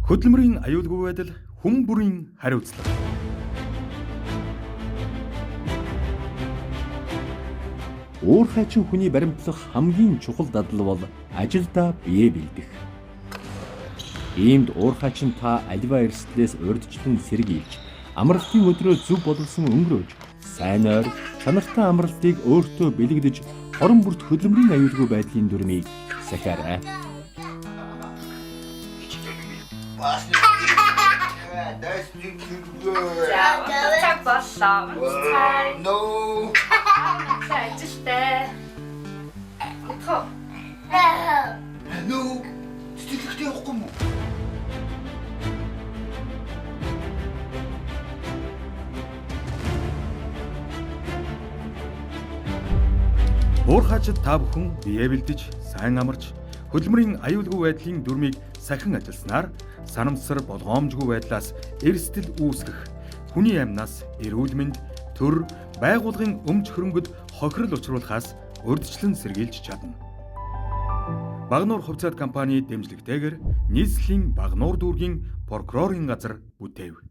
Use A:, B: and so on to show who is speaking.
A: Хөдөлмөрийн аюулгүй байдал хүн бүрийн хариуцлага.
B: Уур хачин хүний баримтлах хамгийн чухал дадал бол ажилдаа бие бэлдэх. Иймд уур хачин та аливаа эрсдлээс урьдчилан сэргийлж, амралтын өдрөө зөв боловсон өнгөрөөж, сайн ойр, чанартай амралтыг өөртөө бэлэгдэж, хорон бүрт хөдөлмөрийн аюулгүй байдлын дүрмийг сахиарай.
C: За, унтах цаг боллоо. Унтцгаая.
D: No.
C: За, ажилтай. Унтах уу?
D: No. Сэтгэлтэй явахгүй юм уу?
A: Уур хаачид та бүхэн бие бэлдэж, сайн амарч, хөдөлмөрийн аюулгүй байдлын дүрмийг сахин ажилласнаар санамсар болгоомжгүй байдлаас эрсдэл үүсгэх, хүний амнаас эрүүл мэнд, төр, байгуулгын өмч хөрөнгөд хохирол учруулахаас урьдчилан сэргийлж чадна. Багнуур хувьцаат компани дэмжлэгтэйгээр нийслэлийн Багнуур дүүргийн прокурорын газар бүтээв.